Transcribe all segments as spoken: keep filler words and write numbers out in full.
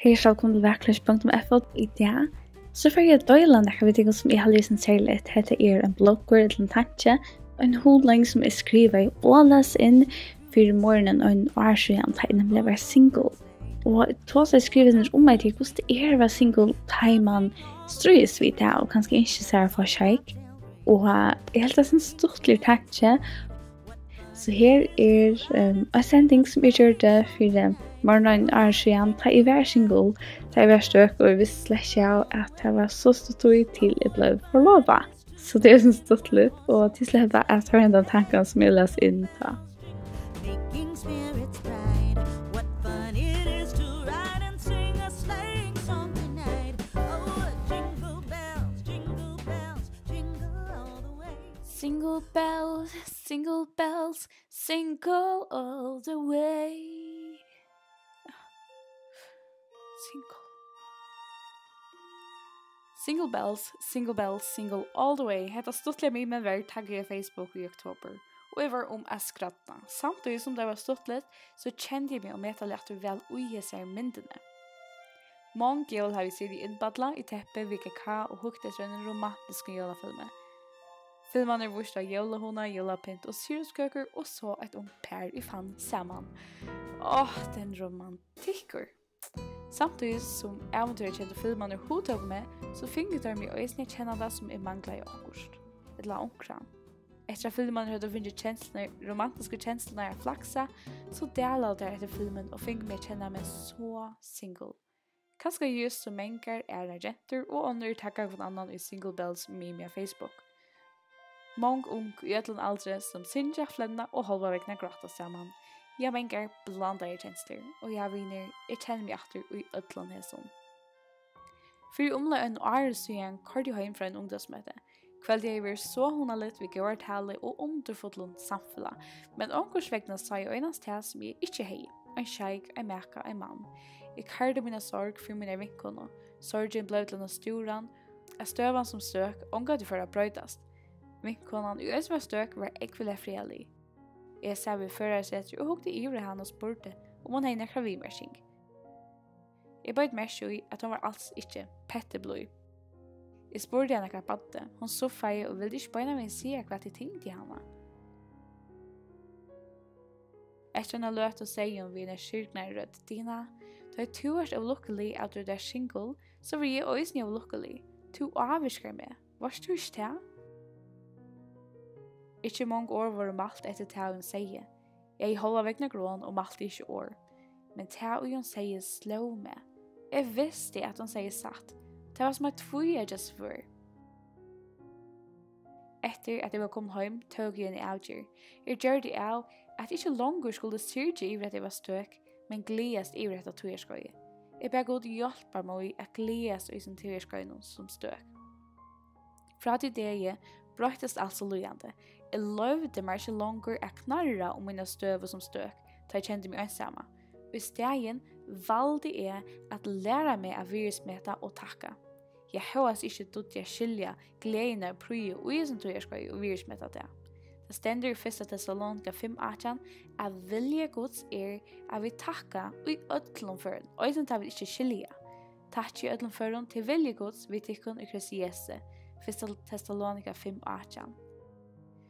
Hey, so velkomin til vakurleikin punktum f o. Í dag, so fari eg at deila nakað við tykkum, sum eg havi lisið serligt. Hetta er ein bloggur ella ein tanki, ein hugleiðing, sum eg skrivaði og las inn fyri meira enn ein ár síðan, tá eg nemliga var single. Og eg tosaði, skrivaði sindur um, at hvussu tað er at vera single, tá ið mann stríðist við tað og kanska ynskir sær at fáa sjeik. Og, eh, eg helt, tað er ein stuttligur tanki, So her er, ehm, ein sending, sum eg gjørdi fyri meira enn ein ár síðan, tá eg var single, tá eg var støk, og eg visti slett ikki av, at tað var so stutt tíð til eg bleiv forlovað. So tað er so stuttligt, og tit sleppa at hoyra hendan tankan, sum eg las inn tá. Making spirits bright. What fun it is to ride and sing a sleighing song tonight. Oh, jingle bells, jingle bells, jingle all the way. Single bells, single bells, single all the way. Single. Single bells, single bells, single all the way. Hetta stuttliga meme var taggað í Facebook í oktober, og eg var um at skratna. Samtíðis sum tað var stuttligt, so kendi eg meg ómetaliga aftur væl í hesari myndini. Mong jól havi eg sitið innballað í teppi við kakao og hugt eftir einum romantiskum jólafilmi. Filmarnir vístu jólahugna, jólapynt og sirupskøkur og so eitt ungt par, ið fann saman. Áh, tann romantikkur. Samtíðis sum ævintýrakenndu filmarnir hugtóku meg, so fingu teir meg eisini at kenna tað, sum eg manglaði okkurt, ella onkran. Eftir at filmarnir høvdu fingið kenslurnar, romantisku kenslurnar at flaksa, so dalaðu teir eftir filmin og fingu meg at kenna meg so single. Kanska júst sum mangar aðrar gentur og onnur taka hvønn annan í Single Bells meme á Facebook. Mong ung í øllum aldri sum syngja, flenna og hálva vegna gráta saman. Ja, mangar blandaðar kenslur, og ja, vinir, eg kenni meg aftur í øllum hesum. Fyri umleið einum ári síðan koyrdi eg heim frá einum ungdómsmøti. Kvøldið hevði verið so hugnaligt við góðari talu og undurfullum samfelag, men onkursvegna sá eg einans tað, sum eg ikki hevði: ein sjeik, ein maka, ein mann. Eg koyrdi mína sorg fyri mína vinkonu. Sorgin bleiv til eina stúran, at støðan sum støk ongantíð fór at broytast. Vinkonan, ið eisini var støk, var ógvuliga friðarlig. Eg sat við førarasetrið og hugdi yvir á hana og spurdi, um hon hevði nakra viðmerking. Eg beit merki í, at hon var als ikki pettiblíð. Eg spurdi hana, hvat baddi. Hon suffaði og vildi ikki beinanvegin siga, hvat eg tyngdi hana. Eftir eina løtu segði hon við eina skírgnari rødd: Dina, tá ið tú ert ólukkulig av tí tú ert single, so verði eg eisini ólukkulig. Tú ávirkar meg. Veitst tú ikki tað? Ikki mong orð vóru mælt eftir tað, hon segði. Eg hevði hálva vegna gron og mælti ikki orð. Men tað, ið hon segði, sló meg. Eg visti, at hon segði satt. Tað var sum eitt tvíeggjað svørð. Eftir at eg var komin heim, tók eg eina avgerð. Eg gjørdi av, at eg ikki longur skuldi syrgja yvir, at eg var støk, men gleðast yvir hetta tíðarskeiðið. Eg bað Gud hjálpa mær í at gleðast í hesum tíðarskeiðinum sum støk. Frá tí degi broyttist alt so líðandi. Eg loyvdi mær ikki longur at knarra um mína støðu sum støk, tá eg kendi meg einsama. Í staðin valdi eg at læra meg at virðismeta og takka. Ja, hóast ikki dugdi at skilja gleðina og prýði í hesum tíðarskeiði og virðismeta tað. Tað stendur í fyrsta Tessalonika fimm átjan, at vilji Guds er, at vit takka í øllum førum, eisini tá vit ikki skilja. Takk í øllum førum, tað er vilji Guds við tykkum í Kristi Jesu. Fyrsta Tessalonika fimm átjan.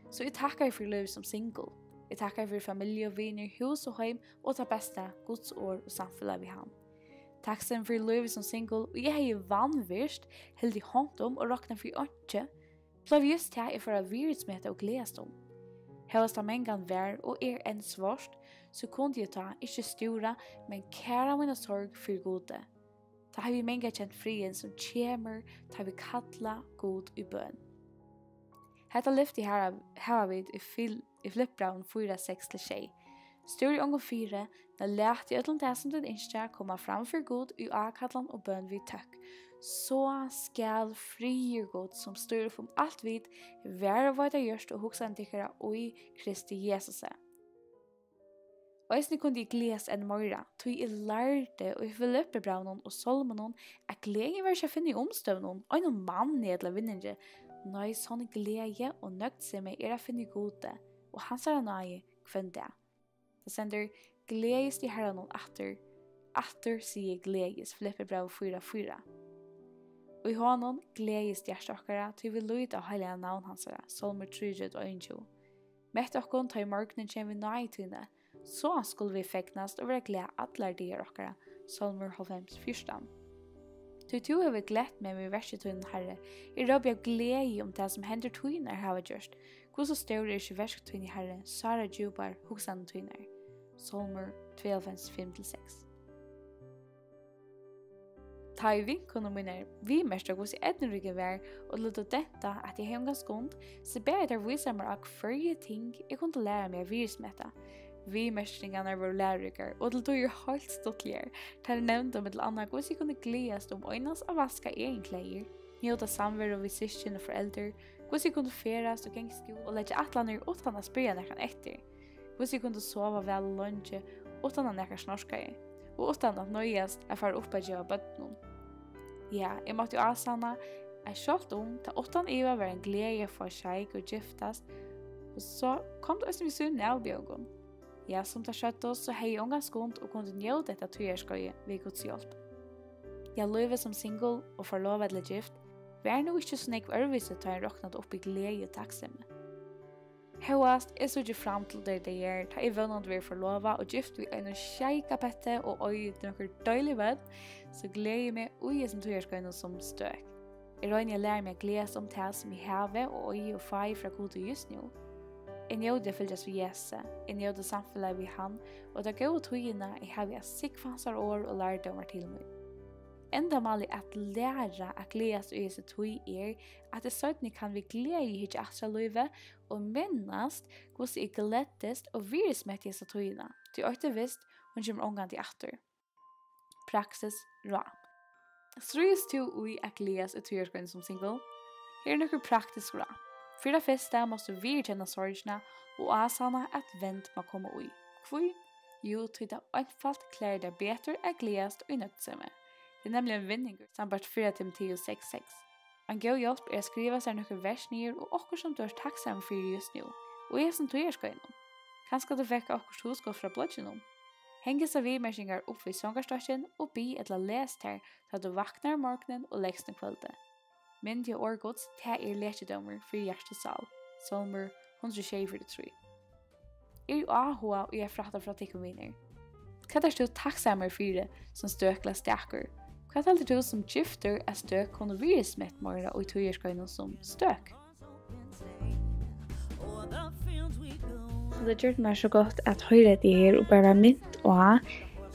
So eg takki fyri lívið sum single. Eg takki fyri familju, vinir, hús og heim og tað besta, Guds orð og samfelag við hann. Takksemd fyri lívið sum single, og eg hevði vanvirt, hildið hond um og roknað fyri einki, bleiv júst tað, eg fór at virðismeta og gleðast um. Hóast tað mangan var og er enn svart, so kundi eg tá ikki stúra, men kæra mína sorg fyri Gudi. Tá havi eg mangan kent friðin, sum kemur, tá vit kalla Gud í bøn. Hetta lyftið har, hava vit í Fil-, í Filippibrævinum fýra, seks til sjey. Stúrið ongum fyri, men latið í øllum tað, sum tit ynskja, koma fram fyri Gud í ákallan og bøn við tøkk. So skal friður Guds, sum stýrir upp um alt vit, varðveita hjørtu og hugsanir tykkara í Kristi Jesusi. Eisini kundi eg gleðast enn meira, tí eg lærdi í Filippibrævinum og Sálmunum, at gleði var ikki at finna í umstøðunum, einum manni ella vinningi. Nei, sonn gleði og nøgdsemi er at finna í Gudi og hansara náði hvønn dag. Tað stendur: Gleðist í Harranum aftur. Aftur sigi eg gleðist, Filippibrævið fýra fýra. Og í honum gleðist hjarta okkara, tí vit líta á heilaga navn hansara, Sálmur trýogtretivu og einogtjúgu. Mett okkum, tá ið morgunin kemur við náði tíni, so skulu vit fegnast og vera glað allar dagar okkara, Sálmur hálvfems fjúrtan. Tí tú hevur glett meg við verki tínum, Harri, eg rópi av gleði um tað, sum hendur tínar hava gjørt. Hvussu stór eru ikki verk tíni, Harri, sára djúpar hugsanir tínar. Sálmur tveyoghálvfems, fimm til seks. Tá ið vinkonur mínar viðmerktu, hvussu eydnurík eg var, og løgdu dent á, at eg hevði ongan skund, so bað eg tær vísa mær á, hvørji ting eg kundi læra meg at virðismeta. Viðmerkingarnar vóru læruríkar og til tíðir heilt stuttligar. Tær nevndu millum annað, hvussu eg kundi gleðast um einans at vaska egin klæðir, njóta samveru við systkin og foreldur, hvussu eg kundi ferðast og ganga í skúla og leggja ætlanir uttan at spyrja nakran eftir, hvussu eg kundi sova væl og leingi uttan at nakar snorkaði og uttan at noyðast at fara upp at geva børnum. Ja, eg mátti ásanna, at sjálvt um tað uttan iva var ein gleði at fáa sjeik og giftast, og so kom tað eisini við sínum avbjóðingum. Ja, sum tær søgdu, so hevði eg ongan skund og kundi njóta hetta tíðarskeiðið við Guds hjálp. Ja, lívið sum singul og forlovað ella gift var nú ikki so nógv øðrvísi, tá eg roknaði upp í gleði og takksemi. Hóast eg síggi fram til tey dagar, tá eg vónandi verði forlovað og gift við einum sjeikapetti og eigi nøkur deilig børn, so gleði eg meg í hesum tíðarskeiðinum sum støk. Eg royni at læra meg at gleðast um tað, sum eg havi og eigi og fái frá Gudi júst nú. Eg njóti at fylgjast við Jesusi, eg njóti samfelagið við hann og ta góðu tíðina, eg havi at súkkla hansara orð og lærdómar til mín. Endamálið at læra at gleðast í hesi tíð er, at eg seinni kann við gleði hyggja aftur á lívið og minnast, hvussu eg gleddist og virðismeti hesa tíðina, tí eitt er vist, hon kemur ongantíð aftur. Praksis ráð. Stríðist tú í at gleðast í tíðarskeiðinum sum singul? Her eru nøkur praktisk ráð. Fyri tað fyrsta mást tú viðurkenna sorgina og ásanna, at vend má koma í. Hví? Jú, tí tað einfalt klæðir tær betur at gleðast í nøgdsemi. Tað er nemliga ein vinningur, sambært fyrra Timoteus seks seks. Ein góð hjálp er at skriva sær nøkur vers niður og okkurt, sum tú ert takksamur fyri júst nú, og í hesum tíðarskeiðinum. Kanska tú fekk okkurt hugskot frá blogginum. Hang hesar viðmerkingar upp við songarstokkin og bið ella les tær, tá tú vaknar um morgunin og legst um kvøldið. Minn teg á orð Guds, tað er lekidómur fyri hjart og sál. Sálmur hundrað og sjeyogfjøruti trý. Eg eri áhugað í at frætta frá tykkum, vinir. Hvat ert tú takksamur fyri sum støk ella stakur? Hvat heldur tú sum giftur at støk kunnu virðismett meira í tíðarskeiðinum sum støk? Og tað gjørdi mær so gott at hoyra hetta her og bara vera mint á,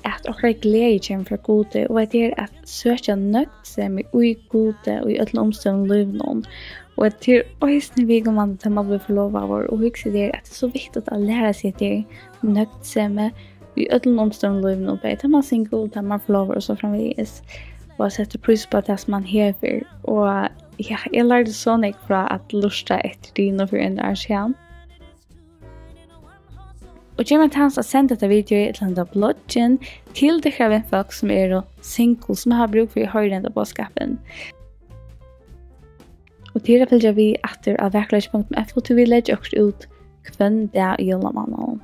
at okkara gleði kemur frá Gudi, og at tað er at søkja nøgdsemi í Gudi í øllum umstøðum í lívinum. Og at tað er eisini viðkomandi, tá man blívur forlovaður, og hugsa tær, at tað er so viktigt at læra seg tað, nøgdsemi í øllum umstøðum í lívinum, bæði tá man er singul, tá man er forlovaður og so framvegis, og at seta prís á tað, sum man hevur. Og ja, eg lærdi so nógv frá at lurta eftir tínum fyri ein ár síðan. Og ger mær ein tænastu at senda hetta video ella henda bloggin til tykkara vinfólk, sum eru singul, sum hava brúk fyri at hoyra henda boðskapin. Og til at fylgja við aftur á vakurleiki punktum f o, tí vit leggja okkurt út hvønn dag í jólamánaðinum.